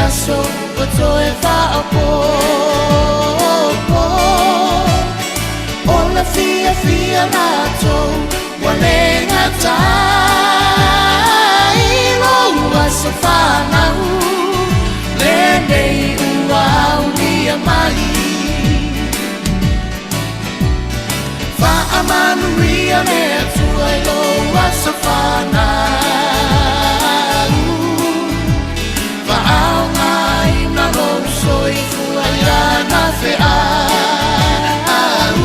aso ua toe faaopoopo. O le fiafia latou ua le gata i lou aso fanau, lenei ua aulia mai. Faamanuia le Atua i lou aso fanau, faaaogaina lou soifua i lana feau,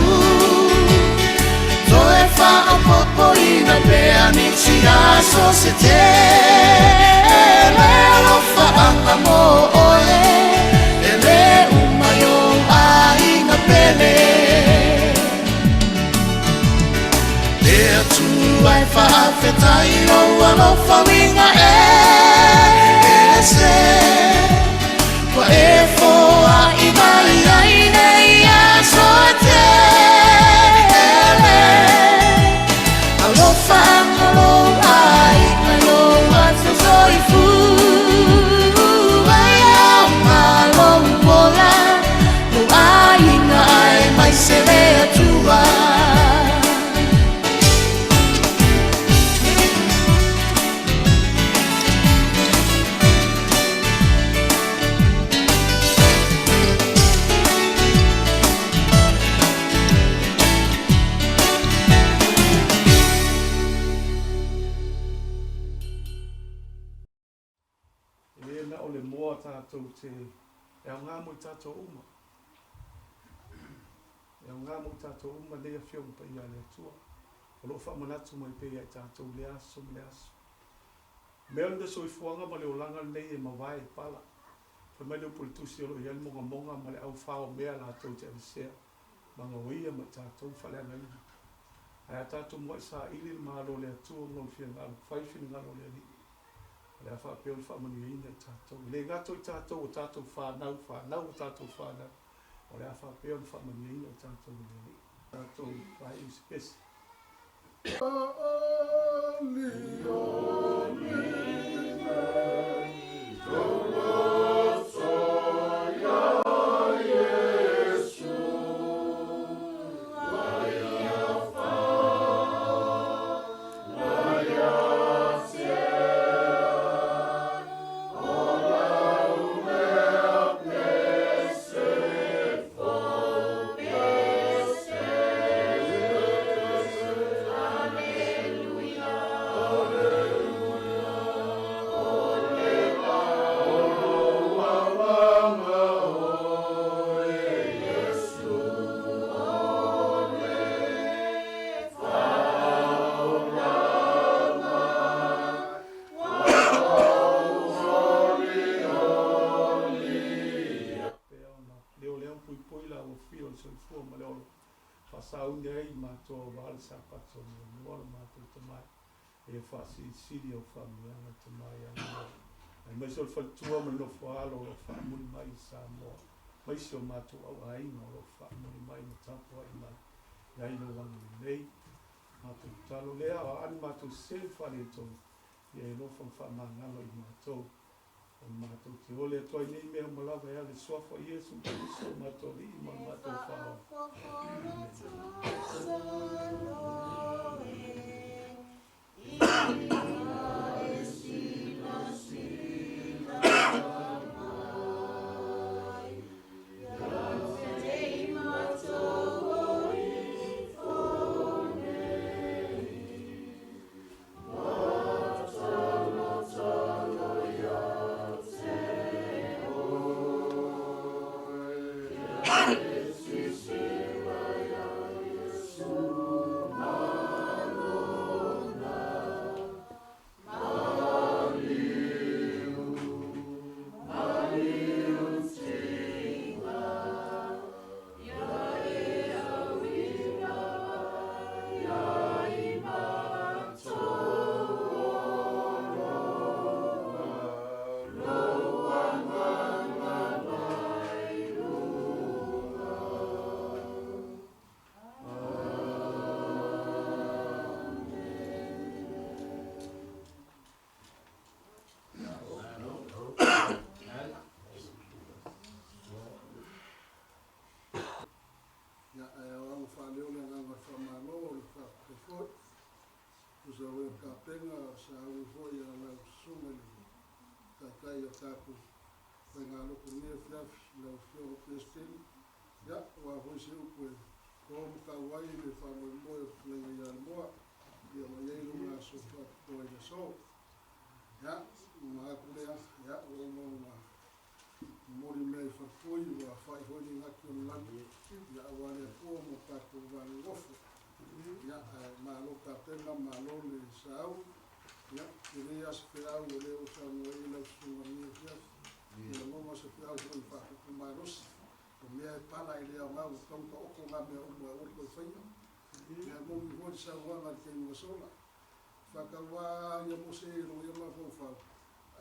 toe faaopoopoina pea nisi aso se tele. Alofaaga mo oe e lē uma i ou aiga pele. Le Atua e faafetai lou alofa uiga ese ua e foai mai ai nei aso e tele. Alofa lou aiga lou aso soifua, aoga lou ola lou aiga aemaise le Atua. E le na o le moa tatou te e aoga mo i tatou uma. E aoga mo i tatou uma nei Afioga Paia a le Atua. O lo o faamanatu mai pea ia i tatou i lea aso ma lea aso. Mea o le soifuaga ma le olaga lenei e mavae e pala. Fai mai le upu a le Tusi o lo o i ai le mogamoga ma le aufao mea latou te aveesea ma gaoia ma i tatou faaleagaina. Ae a tatou muai saili le Malo o le Atua ma Lona finagalo, fai finagalo o le Alii, o le a faapea ona faamanuiaina i tatou. E le gata o i tatou o tatou fanau, fanau o tatou fanau, o le a faapea ona faamanuiaina i tatou e le Alii. Tatou faaiu se pese. Pea ona leoleo puipui la ua fia o le soifua ma le ola, faasauni ai i matou aua le Sapati o muamua lo matou tamai, e faasilisili au faamanuiaga le Tama ia Noa, aemaise o le faletua ma le nofoaalo o lo o faamuli mai i Samoa, aemaise o matou auaiga o lo o faamuli mai ma tapuai mai i ai lou agalelei. Matou tatalo lea, o a ni matou sese ma faaletonu, ia e alofa ma faamagalo i matou. O le matou te ole atu ai nei mea uma lava e ala i le Suafa o Iesu Keriso o matou Alii ma le matou Faaola. Faafetai i a tatou faigaloko i lenei afiafi i lau Afioga Peresetene. Ia, aua foi se upu e to ma tau ai le faamoemoe o le Fetalaiga ia Lemoa, ia ua i ai lona aso faapitoa i le aso. Ia, ona atu lea, ia, ua uma ona momoli mea i falepui, ua fai foi le gati o le lagi, ia, aua le Atua ma tatou va nonofo. Ia, ae malo tapena, malo le sauni. Ia, tele lava se feau o lea ua saunoa i ai lau susuga i lenei afiafi. E lagona se feau foi e faaopoopo malosi. O mea e pala e le aoga ua tatau ona taoto na mea uma e aua le toe faia. Ia, e moni foi le saunoaga i le taimi ua sola. Faataua ia Mose i lona ia mafaufau,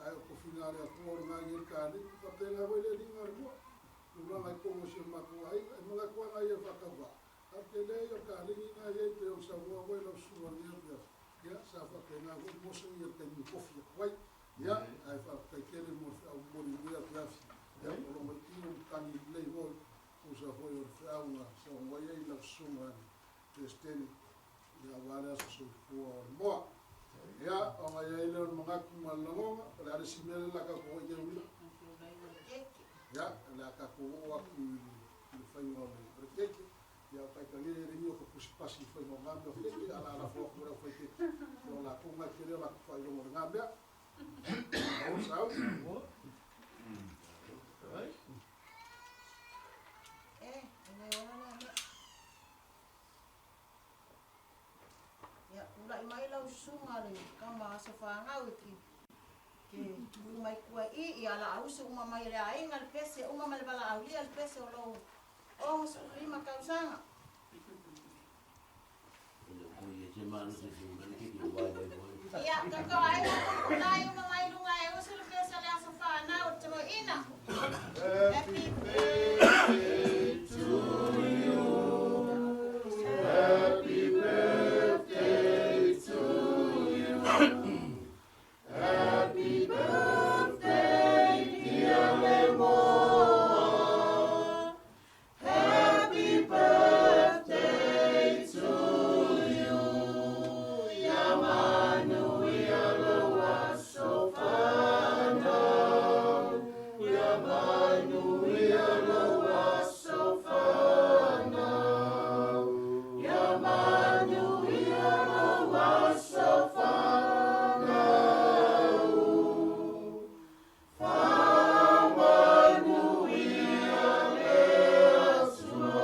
ae o tofiga a le Atua o lena e i ai le kalegi. E faapena foi le alii na le moa. Tulaga i totonu o si o matou aiga, e manatu lava nai ia faatauvaa, ae o le tele ia o le kalegi na e i ai pei ona saunoa foi lau susuga i lenei afiafi, ia sa faapena foi Mose ia i le taimi na tofi atu ai. Ia, ae faafetai tele mo le feau momoli i lenei afiafi. Ia, o lo maitino ma tagi lelei foi, tusa foi o le feau na saunoa i ai lau susuga i le Peresetene, ia aua le aso soifua o le moa. Ia, ona i ai lea o le manatu ma le lagona, o le a le isi mea lea o le a tatou oo i ai uila? Ia, o le a tatou oo atu i le faiga o le keke. Ia, o taitalia e le i o ka pusipasi i le faiga o na mea o keke, ae o le a lafo atu i le aufai keke. Ia, o latou na e tele o latou faailoga o lena mea. Malo le sauni. Ia, tulai mai lau susuga le tama aso fanau e ke, ke tu mai tua i i, ia la ausu uma mai e le aiga le pese, uma mai le valaaulia le pese o lou 65 tausaga. Ia, tatou aiga pulapulai uma mai luga e usu le pese o le aso fanau o le toeaina. Happy birthday to you. Happy birthday to you. Happy birthday, dear Lemoa. Happy birthday to you. Ia manuia lou aso fanau. Ia manuia lou aso fanau. Ia manuia lou aso fanau. Faamanuia le Atua.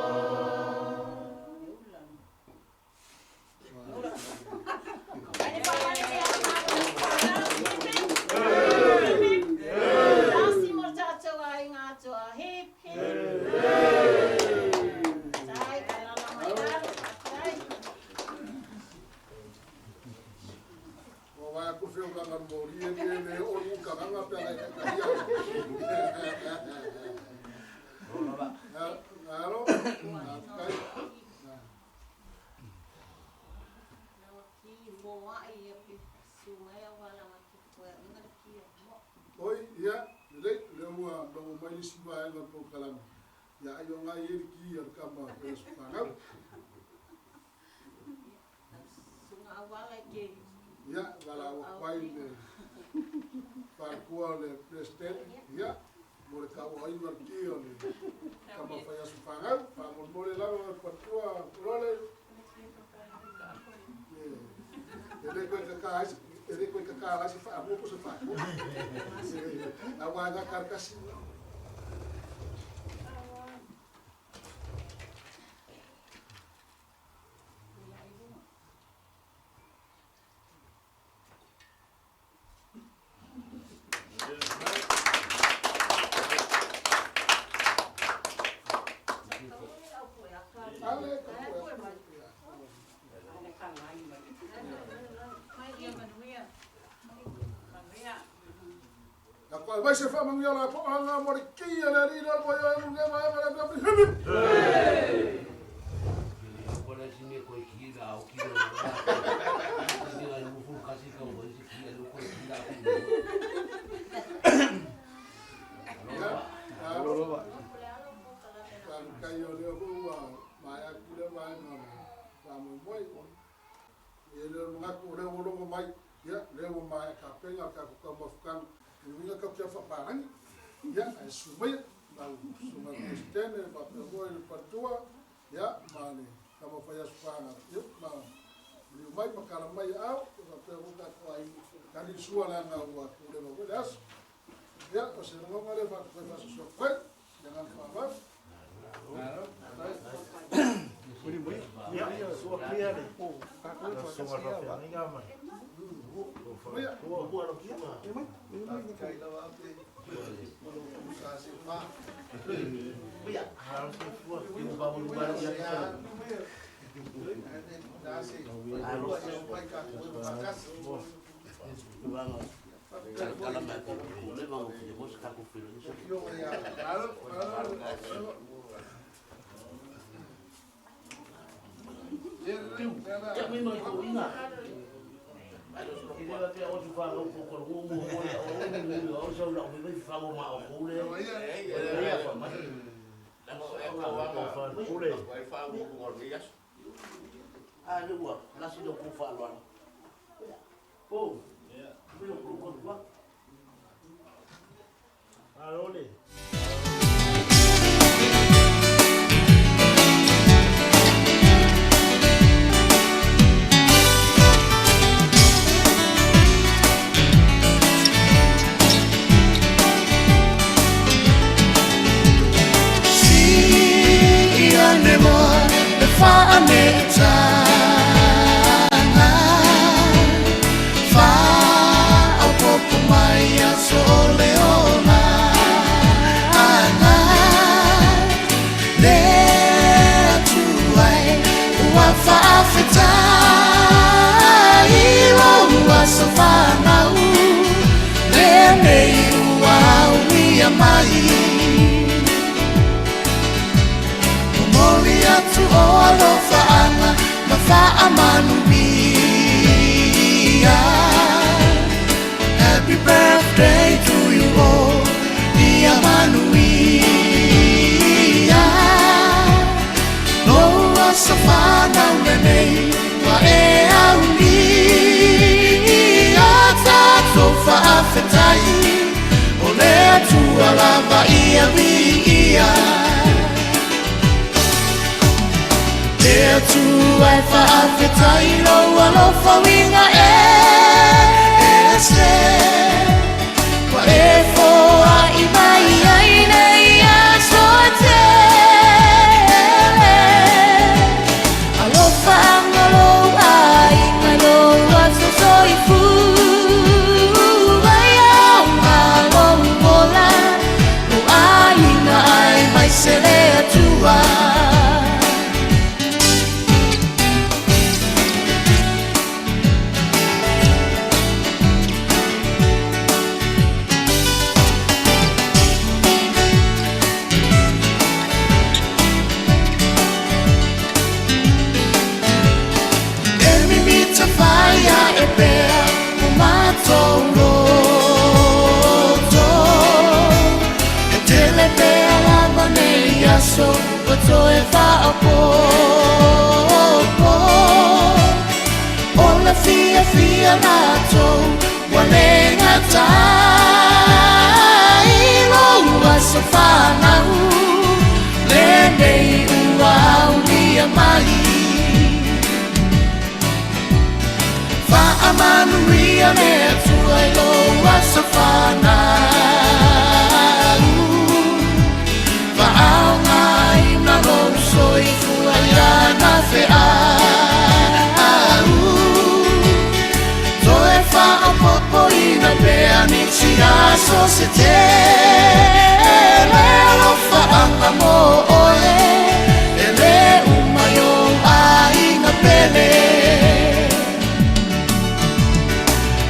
Tasi mo le tatou aiga atoa. Hip, hip. Tai, alala mai lalo. Tai. Ua vaai atu le feulaga moli e le le oo i Utagaga pe a na taitaia. Malo, faafetai. Oi, ia, lelei, lea ua maua mai le isi vaega o le polokalame. Ia, ai o ngai e le ki a le kama o le aso fanau. Ia, valaau atu ai le faletua o le Peresetene, ia, mo le tauoaiga o le ki o le kama fai aso fanau. Faamolemole lava le faletua Role. E le koe kaka ai, e le koe kaka ai se faamua po se faamua. Aua e gata le kasi. Na koe mai se whamangia la po anga mo le ki a le alii le mo ia e le ma le le le le. Kai o lea ua mai atu le vaega o le faamoemoe. E le o le manatu o lea ua logo mai, ia, lea ua maea tapena le tatou taumafataga. Le uiga tatou te faapalagi, ia, ae susu maia lau susuga i le Peresetene faapea foi le faletua, ia, ma le tama fai aso fanau, ia, ma maliu mai ma tala mai aao, ia faapea foi tatou aiga, tali le sua leaga ua tuleva foi le aso. Ia, o se lagona lea faafetai faasoasoa atu ai, le agaga faaaloalo. Sii ane loa le faaneetaga, faaopoopo mai aso o le olaga. Le Atua e ua faafetai i lou aso fanau, lenei ua aulia mai. Momoli atu o alofaaga ma faamanuia. Happy birthday to you all, ia manuia. Lou aso fanau lenei ua e aulia, tatou faafetai o le Atua lava ia viia. Le Atua e faafetai lou alofa uiga ese, ua e foai mai ai nei aso e tele. Alofa lou aiga, lou aso soifua, ia lou ola, lou aiga aemaise le Atua. E mimita fai ae pea o matou loto, e tele pea lava nei aso ua toe faaopoopo. O le fiafia latou ua le gatai, lou aso fanau lenei ua aulia mai. Faamanuia le Atua i lou aso fanau, faaaogaina lou soifua i lana feau, toe faaopoopoina pea nisi aso se tele. Alofaaga mo oe e le uma i ou aiga pele.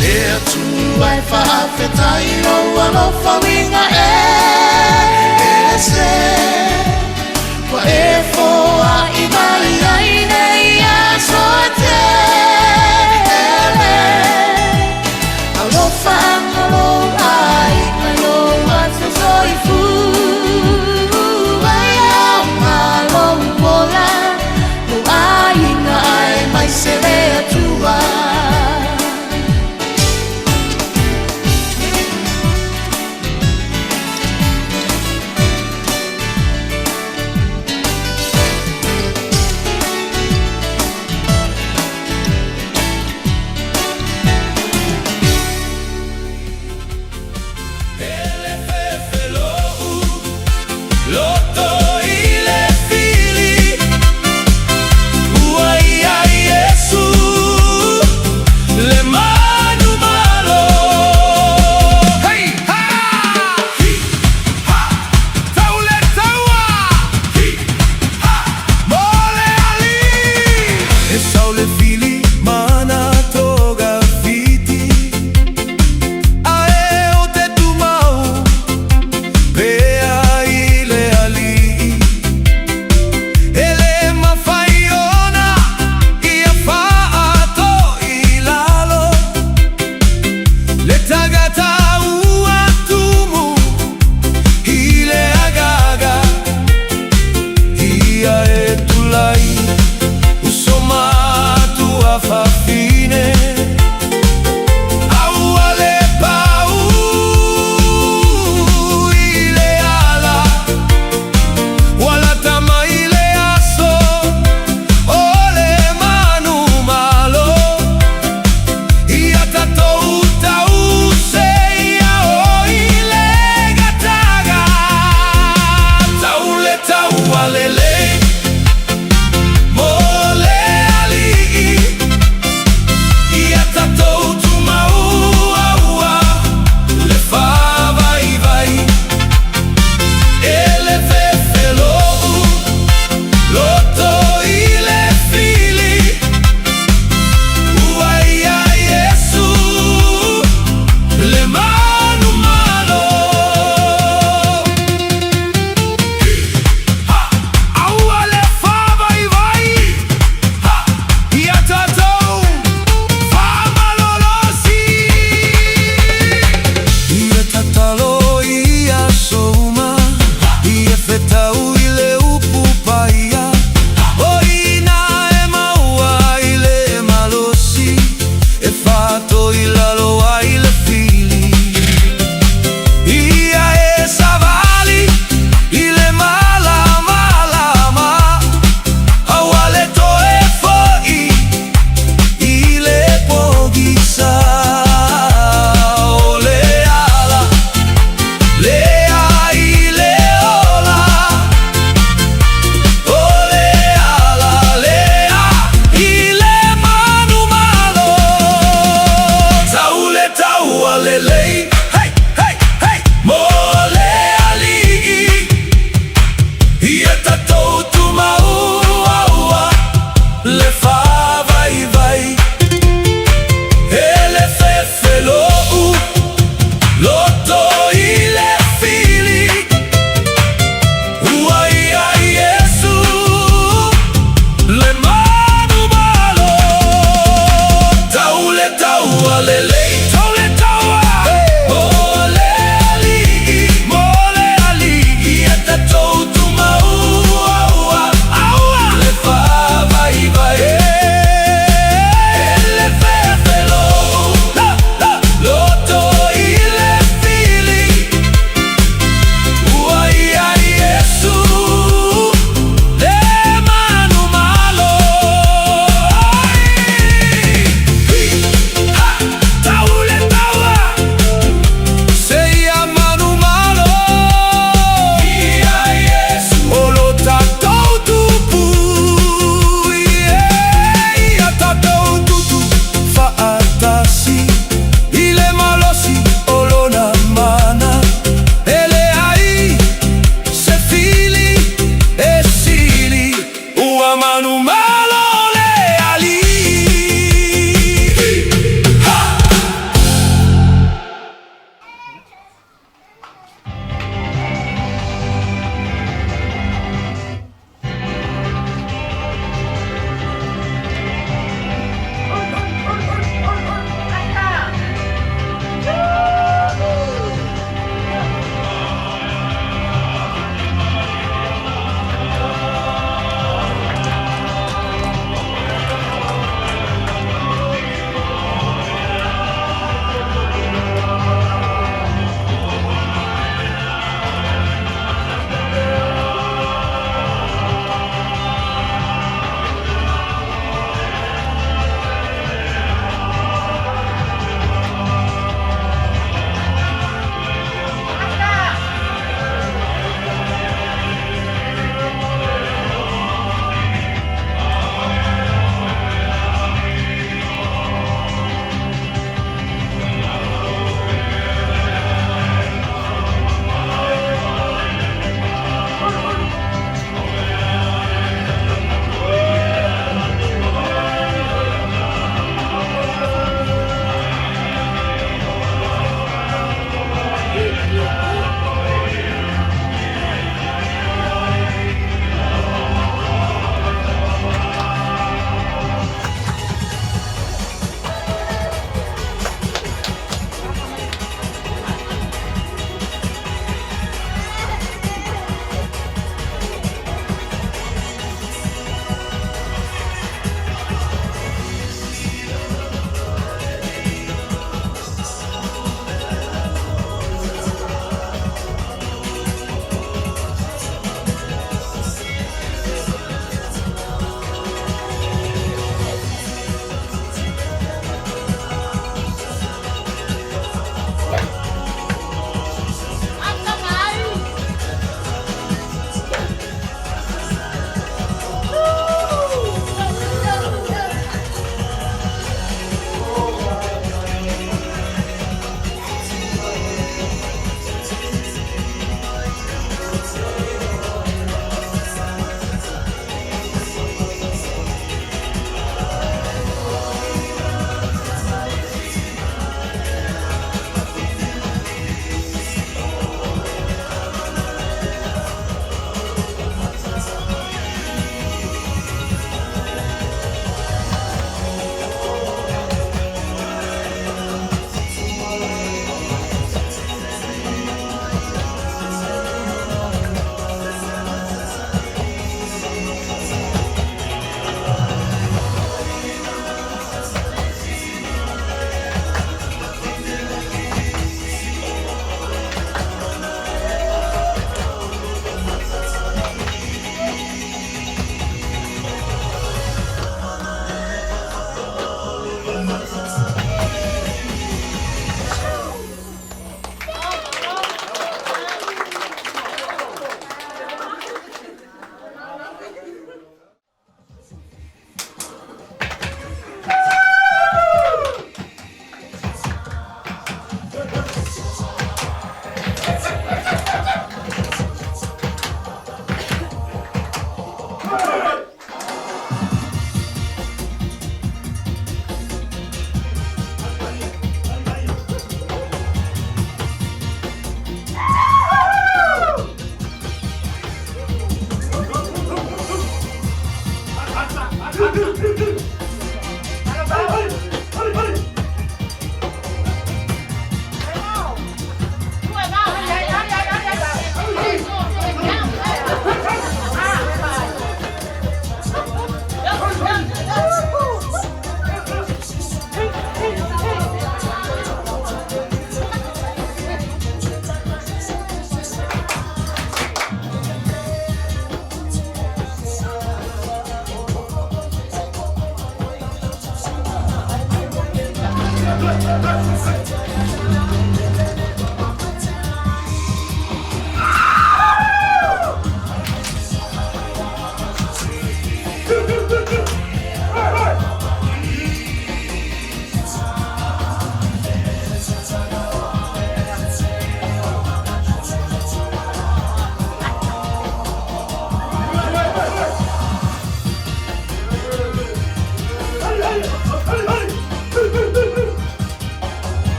Le Atua e faafetai lou alofa uiga ese, ua e foai mai ai nei aso e tele. Alofa lou aiga, lou aso soifua, ia lou ola, lou aiga aemaise le Atua.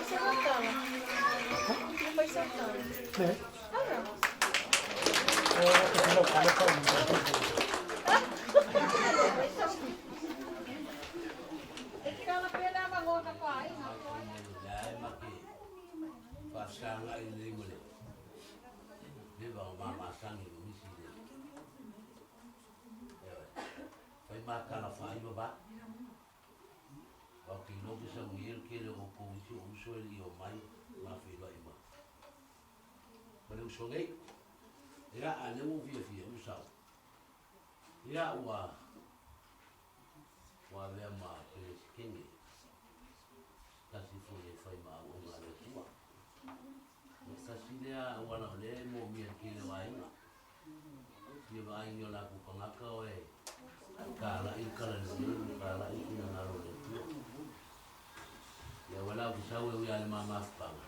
sau tala. Fai sau tala. E tala pena ma ka pa ai. Leai ma ke faasagai lelei ma le leva o mamasagi ma nisi le ioe fai makala faaiva va aua ou te iloa ou te saunia ai le tele o outou isi o uso e le i omai ma feiloai ma ma le uso nei. Ia, a o lea ua ou fiafia ua sao. Ia, ua ua avea ma Peresetene se tasi foi e fai ma auauna a le Atua. O le tasi lea auala o lea e moomia e le tele o aiga, fia vaai ni o latou tagata o e talai le talalelei ma talai le finagalo o le Atua. Ia aua la ou te sau e ui lava i le ma mafutaga,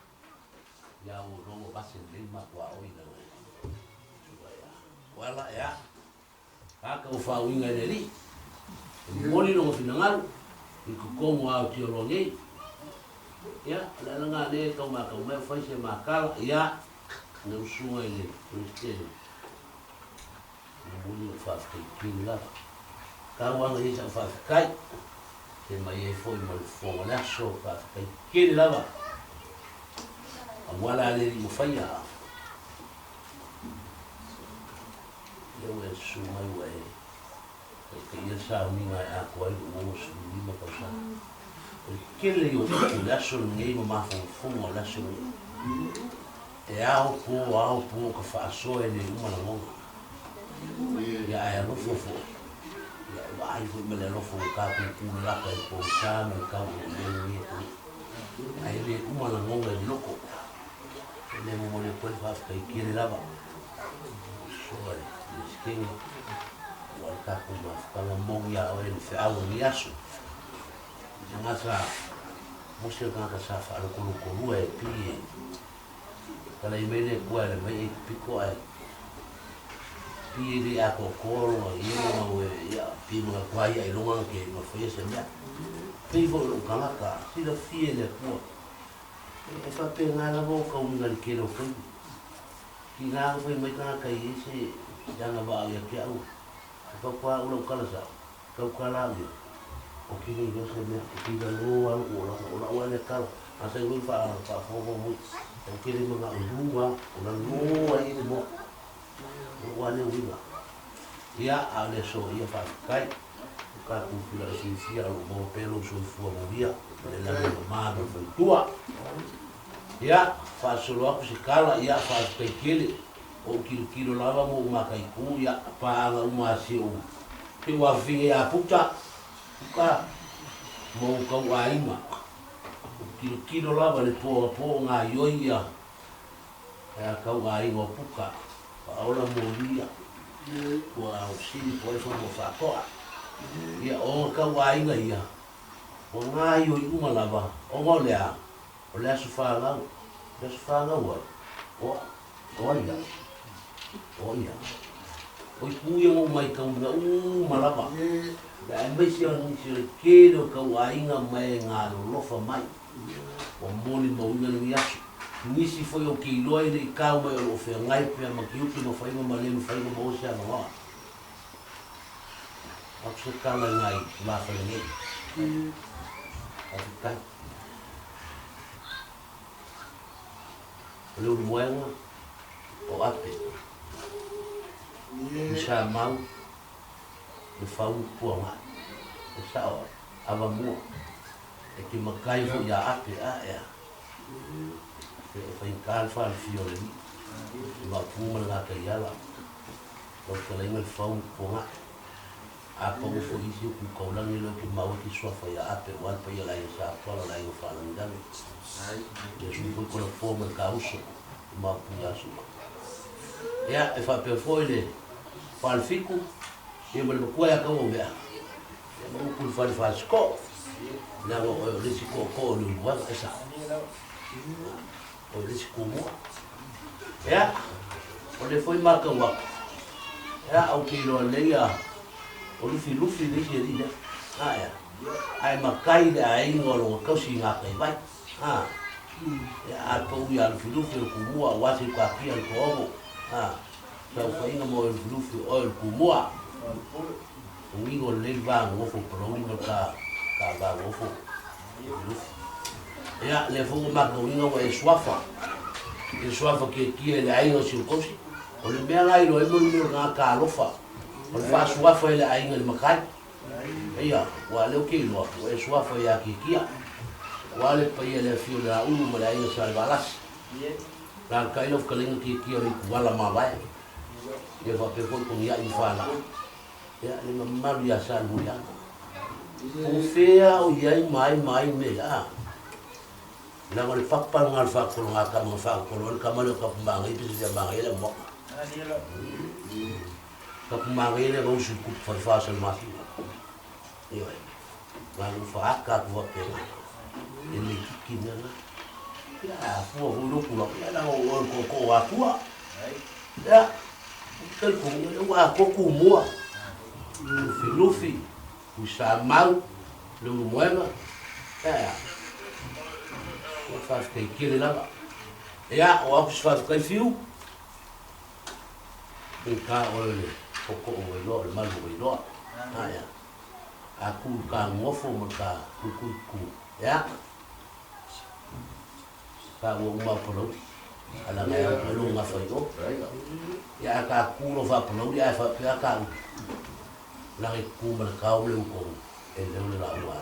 ia ua iloa ua vase lelei le matou aoina e Suka ia. O ala ea, a ka ua faauiga e le Alii, e momoli lona finagalo i totonu o Aotearoa nei. Ia, o le ala lena lea e tau matau mai o fai se makala, ia, le usuga i le Peresetene, momoli lou faafetai tele lava. Tau lava i ai sau faafetai, te mai ai foi ma le fofoga o le aso, faafetai tele lava. Aua la le alii mafaia, lea ua e susu mai ua e taitaia le sauniga e atoa ai lou 65 tausaga. O le tele ia o upu i le aso lenei ma mafaufauga o le aso lenei. E ao po ao po ka faasoa e le uma lagona. Ia ae alofa foi. Ia e vaai foi ma le alofa ua tatou tulalata i le pogisa ma le tau o lo o i ai lenei atunuu. Ae le uma lagona i le loto. E le momoli atu ai le faafetai tele lava. Soa le Peresetene aua le tatou mafutaga moni a oe le feau o lenei aso. Lena sa mose le tagata sa faalotolotolua e pi e Talai mai le Atua e ala mai ai pito ae pi e le atoatoa lona ia lona ue ia pi ma tua ia ailoga na ke mafaia se mea. Pei foi o lou tagata silafia e le Atua e faapena lava o tauiga i le tele o taimi. Tiga na fai mai tagata i ai se agavaa ia te au e fautua au lau tala sao, tau tala au ia o ke le iloa se mea o ke iloa loa lou olaga o lau a lea tala a sa iloa faafofoga mai ou te le manao i luga o lalo ai le moa o lou a lea uiga. Ia a o le aso ia faafetai o tatou tulai fiafia o loo maua pea lou soifua manuia ma le lagi e mama ma le faletua. Ia faasolo atu se tala ia faafetai tele o ou tilotilo lava ma ou mataitu ia paaga uma a si ou te ua afifine ia Puta Puta ma ou tau aiga ou tilotilo lava le po a po o gaioi ia Ea kau aiga o Puka, Paola Molia, ua ausili po ai fanua faatoa. Ia, o ona kau aiga ia, ua gaioi uma lava, ona o le a? O le aso fanau. O le aso fanau ai? O, o ai ia? O ai ia? O itu ia na ou maitauina uma lava, aemaise o nisi o le tele o kau aiga mai e galolofa mai. Ua molimauina lenei aso. Nisi foi ou te iloa e le i tau mai o lo o feagai pea ma tiute ma faiva ma le mafai ona maua se avanoa. Avatu se tala i nai tulafale nei. Faafetai. O le ulumoega o Ape, Tuisamau, le fau puangai. E sao avamua. E te matai foi ia Ape a ea. E faigata le falefia o le alii. E maopu ma le gataiala. Lau fetalaiga le fau ma Puangai. A pau foi isi o Kutaulagi lea ou te mau ai ke suafa ia Ape aua le paia o le aiga Sa Tuala o le aiga Faalagilagi. Ia sui foi Kolafoa ma le Kauso e maopu ia Suka. Ia e faapea foi le Falefitu ia ma le matua ia Tauauvea. Ia ma upu i le fale fasiko, leaga o oe o le isi tootoo o Leulumoega, e sao? O oe le isi tumua. Ia, o lea foi matau atu, ia, ou te iloa lelei a, o Lufilufi le isi alii lea, a ea? Ae matai le aiga o lona tausi i gataivai, a. Ia, a pau ia Lufilufi o le Tumua aua se ukakia le toaogo, a, saofaiga ma oe Lufilufi o oe o le Tumua. Ugigo lelei le va gogofo o Palauli ma le ka, ka va gogofo Lufilufi. Ia, lea foi ua matauina ua e suafa, e suafa kiekie i le aiga o Siokausi. O le mea la iloa ai mo le mea o le tagata alofa, o le faasuafa i le aiga i le matai. Ia, ua lea ou te iloa, ua e suafa ia Kiekia. Ua le paia i le afio o le Laulu ma le aiga sa Levalasi. Lalatai lau fetalaiga Kiekia o le ituala mavae. Ia faapea foi Toniai ma Fanau. Ia, le mamalu ia Salemuliaga. Po fea o i ai ma ai ma ai mea, a? Leaga o le papa lena o le faatologa a tama na faatolo ai le tama lea o Tapumanaia pe se fia manaia le amoaga. Tapumanaia lea na usu i le tupu falefa o Salemasina. Ioe. Na ona faata atu faapena. E le itiiti mea na. Ia a fua foi lou tulaga, ia leaga o oe o le tootoo o Atua. Ia, ou te talitonu, o lea ua atoa Tumua, Lufilufi, Tuisamau, Leulumoega, ae a? Ia faafetai tele lava. Ia, o au se faafetai Fiu, i ka oe o le tootoo o Vailoa, o le malu o Vailoa. Ae a? A tu i ka nofo ma ka kuikuitu, ia, ka ua uma o Palauli, a laga e au mai lou gafa i o. Ia, a ka tu loa faa-Palauli ae faapea ka upu, Laga e tutu ma le kao le uto e leo le lauga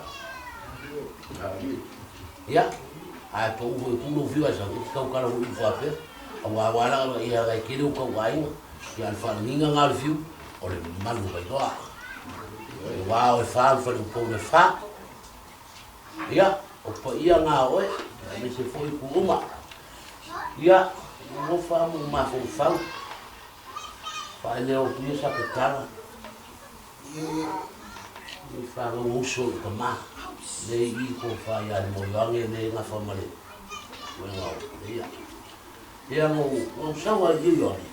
a. Ia, ae pau foi tu lou fiu ae sau, e te tautala foi i faapea, aua aua laga ia laga e tele u tau aiga, ia a le faalagiga nga o le fiu, o le malu o Vailoa. E wā o e whā, le whare upou le whā. Ia, o paia ngā oe, aemaise foi ku uma. Ia, ua wha mo mafaufau. Faeleo atu ia sa tatala i whanau uso i ka ma. Le i ko wha ia le moioange le ngafa ma le uenga o le ia. Ia ngau, ngau sawa i ioange.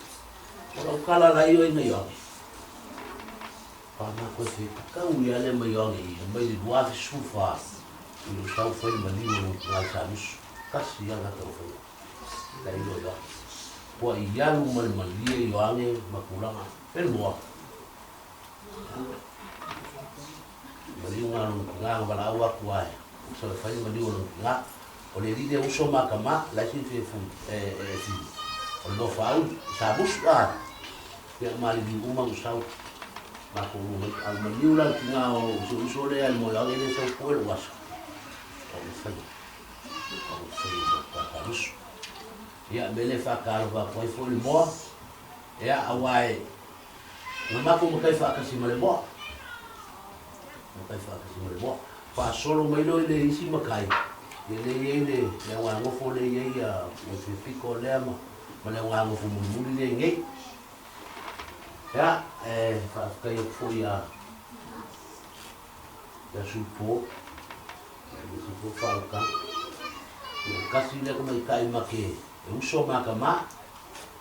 O lau kala la io ina ioange. Pa ma koe fe kau ia le mai ioange ia mai le 2014 i lo sau fai maliu o ngai sa musu. Kasi ia ngata o fai. Ka ilo ioange. Kua i alu ma le malie Ioane ma tulaga e le moa. Maliu nga lona tina na valaau atu ae sa le fai maliu o lona tina. O le alii lea uso ma tama la e silafia e fu e e fiu. O le Nofoauli, sa musu a ia maliliu uma na sau matou luma mai. A o le maliu la le tina o si ou uso lea le moe o age lea sau pue lou aso. O le fai o le fai o sa musu. Ia, mea lea e faatalofa atu ai foi le moa, ia, aua e, na matou matai faatasi ma le moa, matai faatasi ma le moa. Faasolo mai loa i le isi matai, ia lea e i ai le, le auganofo lea e i ai ia Uaifepiko lea ma, ma le auganofo mulimuli lea i nei. Ia, e faafetai atu foi ia, ia Supo, Aemaise foi faautaga. Ia tasi lea tamaitai ma ke e uso ma tama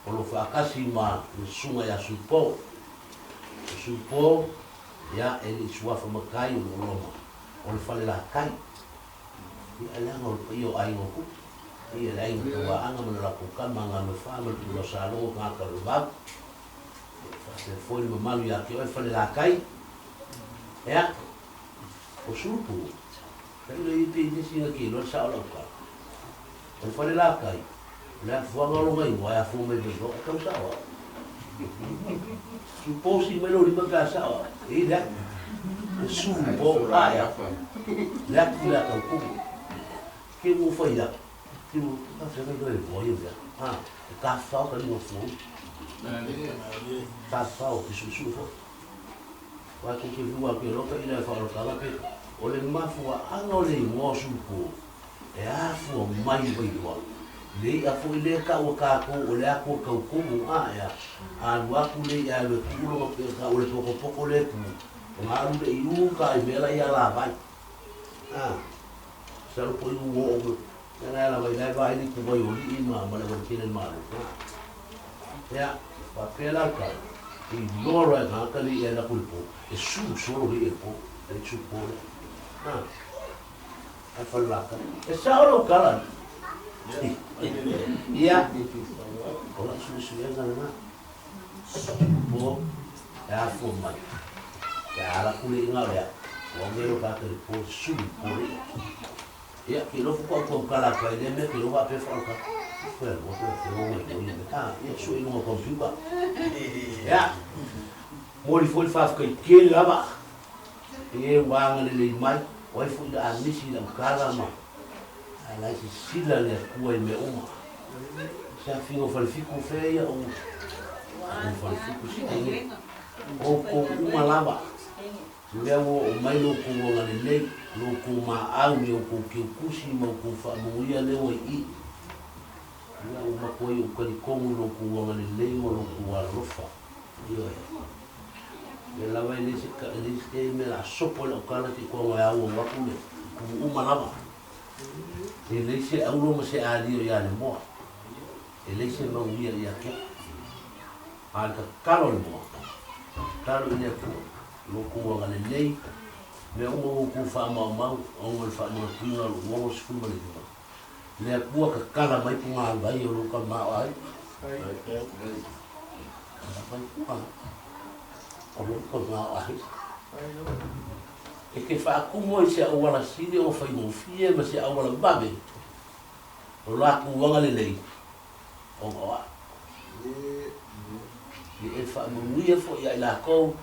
o lo faatasi ma le susuga ia Supo. O Supo, ia e le i suafa matai o lo Roma, o le fale latai. Ia e leaga o le paia o aiga o Kupu. Ia le aiga Tauaaga ma le latou tama a Galuefaa ma le Pule o Salogo tagata o le vavau. Ia faapea foi le mamalu ia te oe le fale latai. Ia. O Sulupu, tailo ia pei le isi na te iloa le sao lau tala. O le fale lakai, o le afuaga o lona igoa e afua mai Vailoa, e tau sao au. Supo sii mai lou lima pe a sao au. E i le atu. O Supo, a ea. Le atu le ata o kumu. Ke ua fai atu. Ke ua ka whenga iloa e voa ia mea. Ha, e tawhao ka lima fua. Tawhao, ke suesue foi. Aua tou te fiu atu e loka ina e faaolataga pe o le mafuaaga o le igoa o Sulupo e afua mai i Vailoa, le i'a foi lea e tau e tatou o le ato tau tumu a ea, alu atu le i'a e alu e tuu lona pe tau o le potopoto lea e tu, ona alu lea i uta i mea la i alavai. A, masalo po i u oo mea la e alavai la e vaai le ituvai o alii ma ma le aualatele i le Malo. A, ia, faapea la le tala, e iloa loa e tagata le i'a e alu atu i le po, e sulu solo le i'a i le po, le sulu po lea. A, ae falelata. E sao lau tala. Ia, o lau suesuega lena. Po, e afua mai. Pe a ala ku le iga o le a, ua age lo ka le po sulu po le ia. Ia, ke lofo ko ko kala ka ile me ke lo pe fa ka. Ko lo ko ko ngo ngo ia me ta, ia su i lunga computer. Ia. Moli foi faafetai tele lava i e ua agalelei mai, o ai foi le a misi i lau tala ma ae la e sisila le Atua i mea uma. Se afiga o Falefitu fea ia o o Falefitu si enge. Outou uma lava, mea ua oo mai lo outou agalelei, lo outou maau i outou keukusi ma outou faamanuia lea ua i i. Ia ua matuai ou talitonu i lo outou agalelei ma lo outou alolofa. Ioe. Mea lava e leai se e leai se mea o le a sopo ai lau tala se i toga e auau atu le pulu uma lava. E leai se auro ma se alia o ia Lemoa. E leai se manuia ia te au. A o le tatalo a Lemoa, tatalo i le Atua, lo outou agalelei, mea uma ua outou faamaumau, ona o le faamanatuina o lou 65. Le Atua tatala mai pugāvai o lou tamaoaiga. Tatala mai pugā o lou tamaoaiga. E te faatumu ai se auala sili ona faigofie ma se auala vave o latou agalelei ona o au. Ia e faamanuia foi ia i latou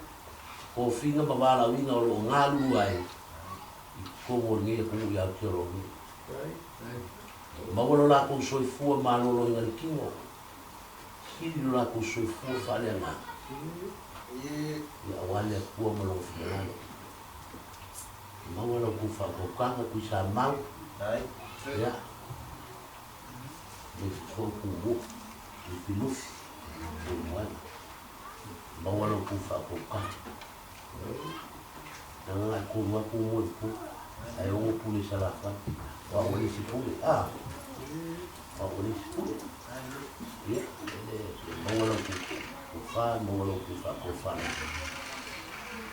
tofiga ma valaauina o lo o galulue ai i totonu o lenei atunuu i Aotearoa nei. Maua lo latou soifua maloloina i le tino, sili lo latou soifua faaleagaga, ia aua le Atua ma Lona finagalo. Maua la outou faautautaga Tuisamau, ia, le foi Tumua, Lufilufi, Leulumoega. Maua la outou faautautaga. Leaga e tolu lava Tumua i totonu, ae ono pule i Salafai. O au e le isi pule, a? O au e le isi pule. Ia, e maua la outou tofa, maua la outou faatofalaiga.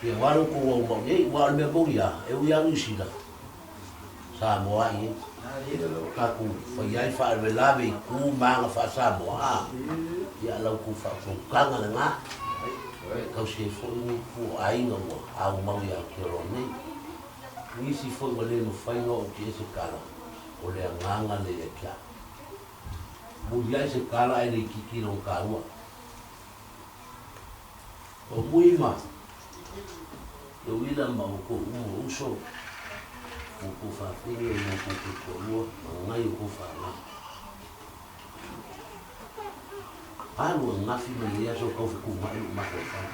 Ia, aua lo outou aumau nei, aua o le mea moni lava, e ui lava Niu Sila, Samoa ai e. Tatou fai ai faalavelave i tu ma aga faa-Samoa, a? Ia, la outou faautautaga lena. E tausi ai foi ni itu o aiga ua aumau i Aotearoa nei. Nisi foi ua le mafai ona oo ki se tala, o le agaga lea ia te au. Muliai se tala ae le itiiti lona taua. O mui ma te uila ma outou uma o uso, ma outou faafine ma outou faitoalua ma ngai o outou fanau. Alu ananafi ma lenei aso tau fetuunai lou mafaufau.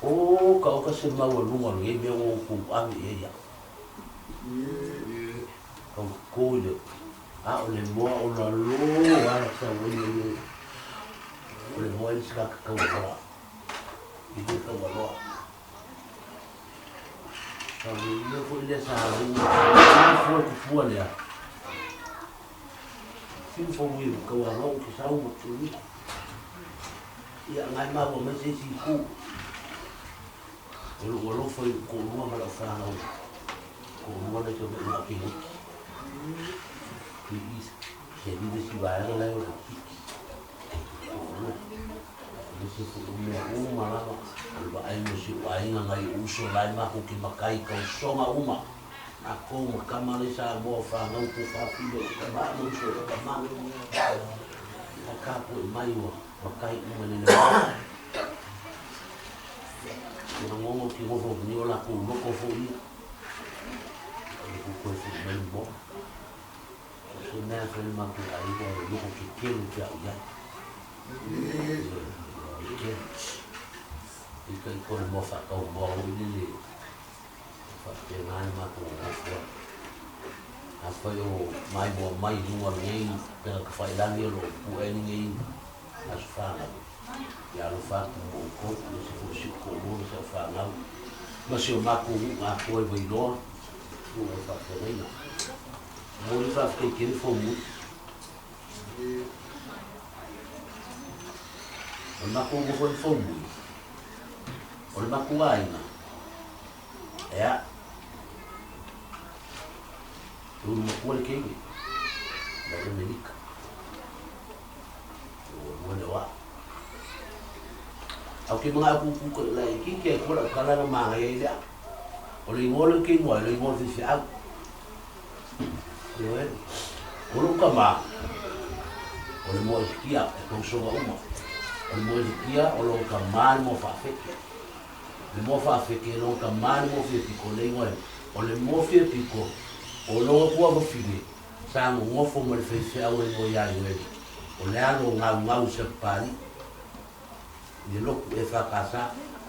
O ka oka se maualuga o lenei mea ua outou ave i ai iaʻu. Tau toto i le a o le moa o lalo ala sau ai nei o le moa e le se tagata taualoa. E le taualoa. Tau foi lea sa lauga fua le tupua lea. Fiu fou i taualoa ke sau ma tui. Ia ngai maua mai se isi itu. O lou alofa i lou toalua ma lau fanau toalua lea e tau na o Keneti. I i se li le si vaega la e o le kiki. Toalua. Le se foi o mea uma lava. O le vaai mo si ou aiga nai ou uso la e matou ke makai tausoga uma. Matou ma tama le Samoa o fanau po fafine o tama ma uso o tama. Ae tapuai mai ua makai uma i le leo. O lagona ou te nofo atu nei o latou loto foi ia. A ua tou toe foi mai moa. So se mea e fai le matou aiga e loto tetele pe a o i ai. Tetele. Peitai ko le moa faatau moa foi lele e faapena le matou nonofo ai. Afai o maimoa mai i luga o lenei upega tafailagi o lo o pue ai lenei aso fanau, ia alofa atu mo outou, aemaise foi o si ou toalua ma si au fanau, ma si o matou nuu atoa i Vailoa, susuga i faafeagaiga. Momoli le faafetai tele Foumuli. O le matou nofo i Foumuli, o le matou aiga, ea, E ulu matua le keine mai Amerika. Ua lua le o a'u. Ae ou te mana'o kuku ka laitiiti ai fua la'u tala na manaia ai lea. O le igoa lea ou te igoa ai, o le igoa o le faifeau. Ioe. O lo'u tama, o le moa isikia e tausoga uma. O le moa isikia o lona tama le moa faafeke. Le moa faafeke e lona tama le moa fiapiko le igoa ai. O le moa fiapiko o lona tuafafine sa nonofo ma le faifeau e igoa ia Ioeli, o le alo o Gaugau i Sapapalii, i le lotu EFKS,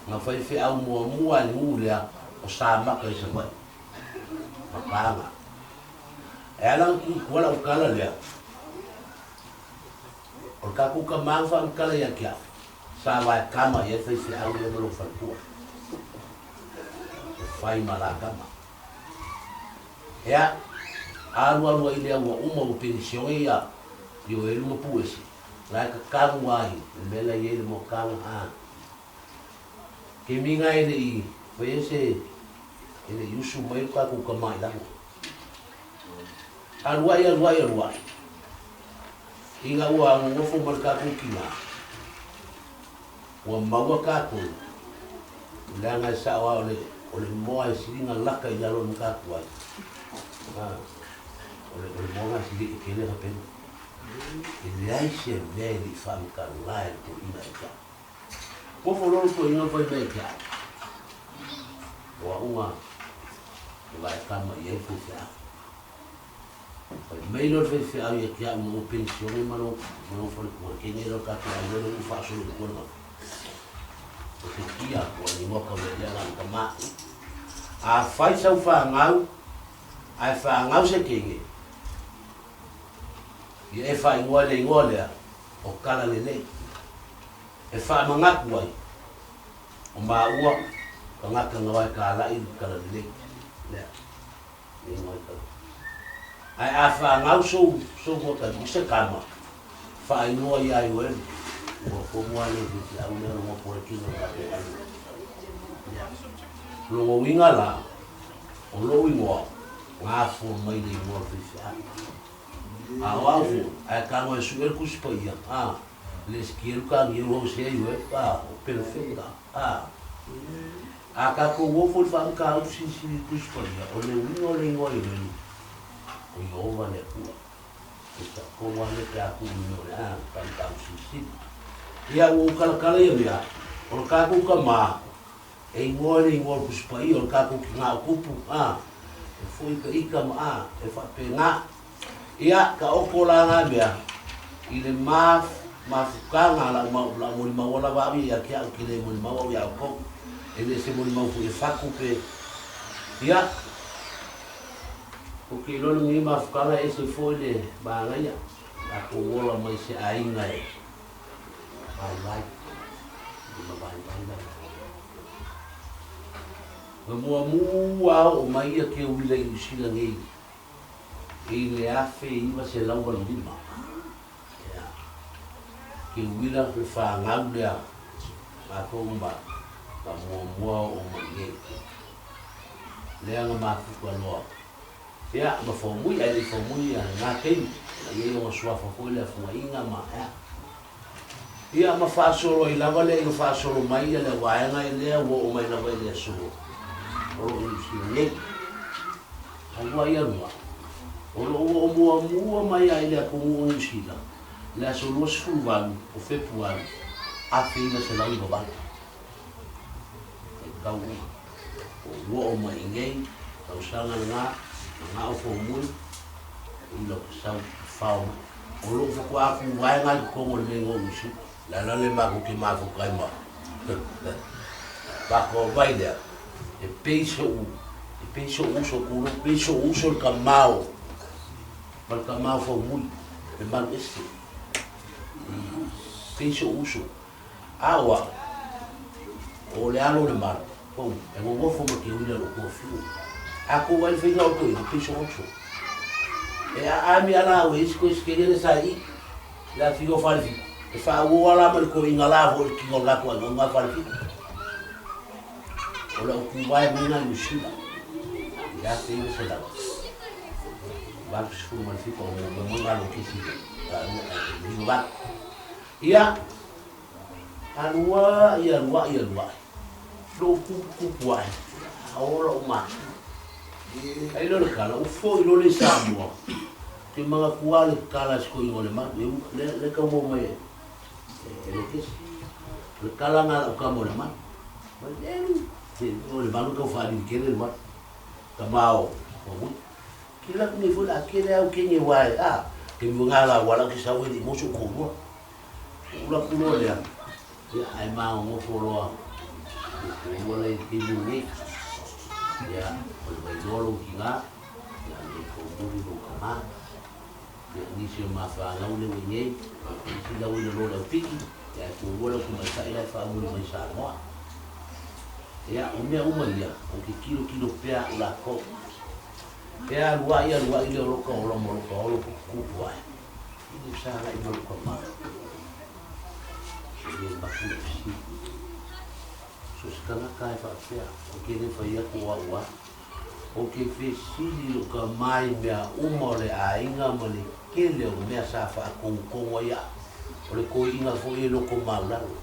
na faifeau muamua i le nuu lea o Samaka i Savaii, Mapaaga. E ala ona tuu i tua lau tala lea, o le tatou tama na faamatala ia te au, sa vaekama i ai le faifeau lea ma lou faletua, e fai ma la tama. Ea, alualu ai lea ua uma ua penisione ia Ioelu ma Puese, la e tatanu ai le mea la e i ai le moataga a. Taimi na e le i faia se, e le i usu mai lo tatou tama i lalo. Aluai, aluai, aluai, ina ua nonofo ma le tatou tina, Ua maua tatou, leaga e sao lava o le moa e sili ona laka i lalo o le mataupu ai. O le moa lena e sili e tele ona pelu. E leai se mea e le i faamatala e le toeaina ia te au. Nofo loa le toeaina ma fai mai ia te au, o au na vaekama i ai le faifeau. Fai mai loa le faifeau ia te au ina ua penisione ma lou faletua, kei nei lea o le tatou aiga lea ua faasolo i tua le gafa. O se kia ua igoa tau lea na o tama. Afai sau fanau ae fanau se teine, ia e faaigoa i le igoa lea o Talalelei, e faamanatu ai o maua tagata na wae talai i le Talalelei lea. Ae a fanau sou sou moatali i se tama, faaigoa ia Ioeli, ua tonu lava le faifeau lea logo po le kino o tatou aiga. Ia. Lona uiga la, o lou igoa, gafua mai le igoa o le faifeau. A o au foi, ae tago e sue le Tusi Paia, a, le Esikielu Kanielu Hosea Ioeli, a, o Pelefeta, a. A tatou o foi i le faamataupu silisili i le Tusi Paia, o le uiga o le igoa Ioeli, o Ieova le Atua. E tatou lava lea pe a tuu i mea o le a faamataupu silisili. Ia, ua ou talatala ia mea, o le tatou tama, e igoa i le igoa o le Tusi Paia, o le tatou tina o tupu, a, e foi ita ita ma a, e faapena. Ia, taoto la na mea i le ma, mafutaga a lau, lau molimau lava au ia ia te au, ke le molimau au ia outou. E le se molimau foi e fatu pe, ia, ou te iloa lenei mafutaga e ese foi le manaia, tatou ola mai se aiga e vaivai, lima vaivai lava. Na muamua oo mai ia Teuila i Niu Sila nei i le 1985, ia, Teuila le fanau lea matou ma ma muamua oo mai nei. Lea na mafuta loa, ia, ma Faumui, ae le i Faumui ia lena taimi, na i ai ona suafa foi le afugaina ma, ia. Ia, ma faasolo ai lava lea ina faasolo mai ia le vaega lea ua oo mai lava i le aso o lo o Niu Sila nei. Aua ia lua, o lo o oo muamua mai lava i le atunuu o Niu Sila le aso 28 o Fepuari 1998. E tau uma. Ua oo mai i nei tausaga lena, manao Faumui, ula sau fao mai. O lou faatoa tuvaega i totonu o le mea o Niu Sila. Le ala lea matou te mafuta ai ma matou aumai lea, e pei so'u, e pei so'u uso tulou, e pei so'u uso le tamao ma le tamao faumui, le malu ese. E pei so'u uso. A o a'u, o le alo o le malu, pau, e nonofo ma te uila i lou tuafio. A tou vaai i le faiga o le toeaina, e pei so'u uso. E aami a la au e isi koe sikeli le sa i le afiga o Falefitu, e faaauau a la ma le toeaina la foi i le tino o le latou aiga o Falefitu. O le au tuvae mai na i Niu Sila i le 1998. 87 o mo mo ngalo kesi lima valu. Ia, alua'i alua'i alua'i lou kupukupu ae, a ola ou matu. Ai lea o le kala, ua foi loa le i Samoa, ou te manatua lava le kala a si toeaina o le malu, lea e tau maua mai e Lekesi. O le kala lena a lau tama o le malu. Mai lelu, o le malu e tau faalili tele le malu, tama o Ui. Ke laku nei foi la kele au kenge wae a ke mi nga la wala ke sau eli mo su ko lua. Ula ku lo lea. Ia ai ma ngo fo loa. Ko lua le ke mi ni. Ia o le vai lo lo ki nga. Ia le ko muri lo ka ma. Ia ni se ma fa ngau le we nei. Si la we lo la piki. Ia ko lua la ku mai sa ila fa muri mai sa moa. Ia, o mea uma ia, o ke kilokilo pea o lakou. E aluaʻi aluaʻi lea o lou kaola ma lou kaolo kupukupu ae, i le fesagai ma lou kama. E le mapu le fesili. So se kanaka e faapea, ou ke le fai atu o au a. Ou ke fesili i lou kama i mea uma o le aiga ma le kele o mea sa faakogukonu ai aʻu. O le koiʻiga foi e loko maulalo.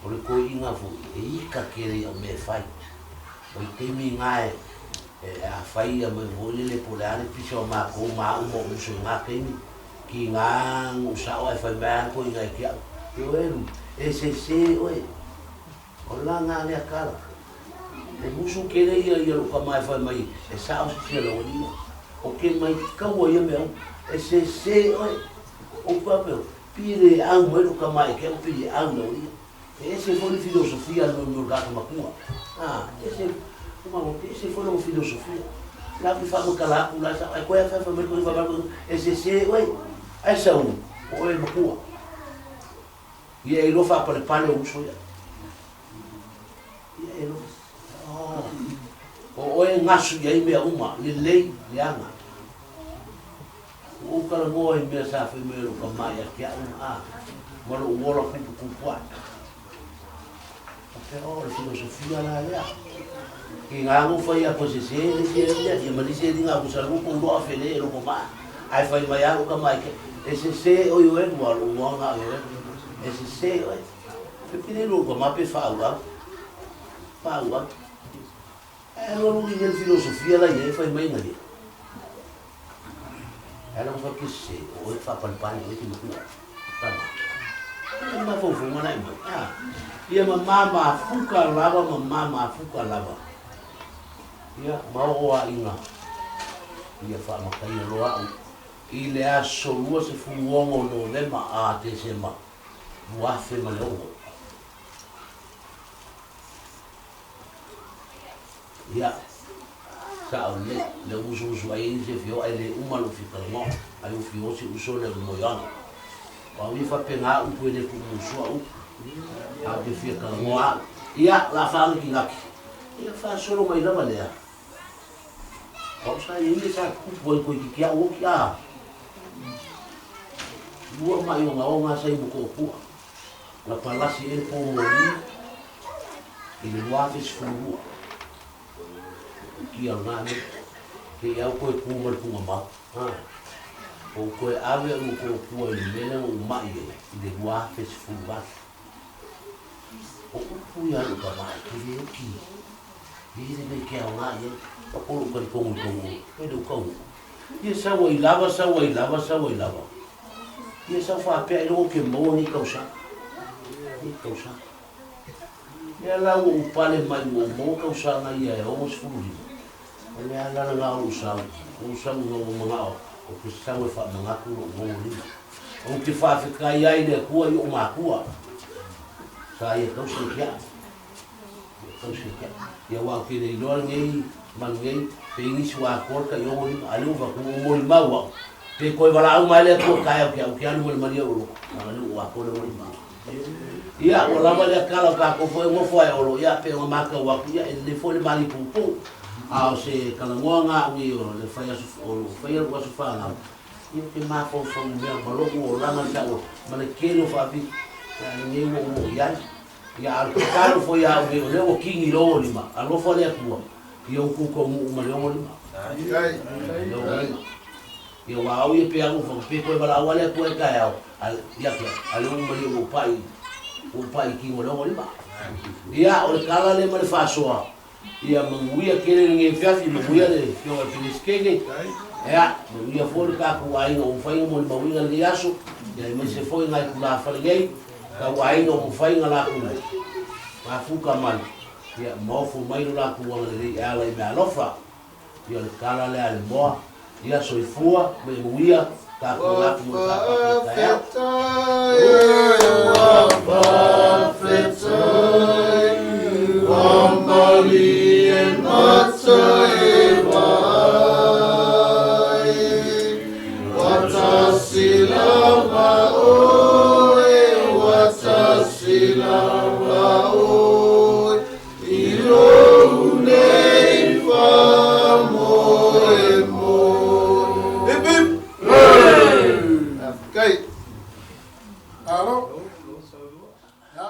O le koiʻiga foi, e ika kele iaʻu mea e fai. O i taimi gā e a fai ia mai foi lele po o le a le pisa o makou ma aʻu ma oʻu uso i gā taimi, ki gā nuʻu saʻo ae fai mai a le koiʻiga e ke aʻu, E oe lu, e sesē oe, o la gā lea kala. E musu kele ia ia lou kama e fai mai e saʻo se sia laualii ia. O ke maikaua ia mea uma, e sesē oe, o faapea, Pile au mai lou kama e ke au pili au lau ia. E ese foi le filosofia a le mea o le tagata matua. A, ese, uma, ese foi lona filosofia. La ke faamatala atu la sa, ai koe a fai mai koe fai mai e sese oe. Ai sau, o oe matua. Ia e iloa faapalepale o uso ia. Ia e iloa. Oh. O oe gasu i ai mea uma, lelei, leaga. Ua ou talanoa i mea sa fai mai e lou tama ia te a'u a ma lou ola kupukupu ae. Faapea, oh, o le filosofia la lea. Ke ngā ngō whai a koe se se le sia lea, ia ma lisi e linga aku sa loko uroa whele e loko maa. Ae fai mai a lou tama i ke, e se se oi oe lua lou ngoa ngā oi oe, e se se oe. Pe pele lou tama pe whaau au. Whaau au. Ae alualu i le filosofia la ia e fai mai nga ia. Ae la ua faapea se, o oe faapalepale oe te matua. Tama. Ia mafaufauga la e mai. A. Ia ma mamafuka lava ma mamafuka lava. Ia ma oo a ina ia faamataia loa a'u i le aso 26 Novema a Tesema 2006. Ia, sao lelei, le usuusu ai ai se fio ai le uma lou fia talanoa, ai ua fio si uso lea o le moeaga. O au ia faapena upu e le tuumusua upu, a ou te fia talanoa au. Ia, o le a faagakigaki, ia faasolo mai lava lea. O au sa i ai mea sa tutupu ai toeitiiti au oki, a lua mai ogaoga sa i Motootua. Na palasi ai le po moli i le 2012. Ukia lena mea. Te i au koe ku ma le tuugamau. Ha. Ou toe ave au Motootua i le mea lea na ou mai ai i le 2018. O upu ia lou tama e te le oki. E le mea ke aoga i ai. Pako lou talitonu i tou e le uka uka. Ia sau ai lava, sau ai lava, sau ai lava. Ia sau faapea ailoga ou te maua nei tausaga. Nei tausaga. Lea la ua ou pale mai ua ou maua tausaga ia e 65. O le ala lena o lou sau, ou sau ina ua manao ou te sau e faamanatu lou 65. Ou te faafetai ai i le Atua i ou matua sa ia tausi ai te au. Ia tausi ai te au. Ia aua ou te le iloa lenei ma lenei pe i nisi ua atoa le tai 65, a o lea ua avatu ua molimau au. Pe toe valaau mai le Atua taeao ke au, ke alu ma le malia o lou loto, leaga lea ua ou atoa le 65. Ia, ua lava lea tala o tatou foi e nofo ae olo, ia, pei ona matau atu, ia, e lelei foi le malipuupuu, a o se talanoaga au nei o le fai aso, o lo o faia lou aso fanau, ia, ou te mafaufau i mea ma lou olaga sa ua, ma le tele o faafita, ia, lenei ua ou oo i ai. Ia, a o le tatalo foi a au nei, o lea ua kini i lou 65, alofa le Atua, ia outou taunuu ma le 65. Le 65. Ia aua au ia pe alu fa pe koe valaau lava le Atua i taeao, a ia ke a le ua malie ua ou pai ua ou pai i tino o le 65. Ia o le tala lea ma le faasoa, ia manuia tele lenei afiafi, manuia le Afioga i le Peresetene, ia manuia foi le tatou aiga ua mafai ona molimauina lenei aso, ia aemaise foi nai tulafale nei, tau aiga ua mafai ona latou mafuta mai, ia maofo mai lo latou agalelei e ala i meaalofa. Ia o le tala lea a le moa, ia soifua ma ia manuia tatou manatu mo le Sapati a taeao. Ua faafetai, ua malie mata e vaai, ua tasi lava oe, ua tasi lava oe, i lou nei faamoemoe. Hip hip! Faafetai. Malo. Lo saulua. Ia.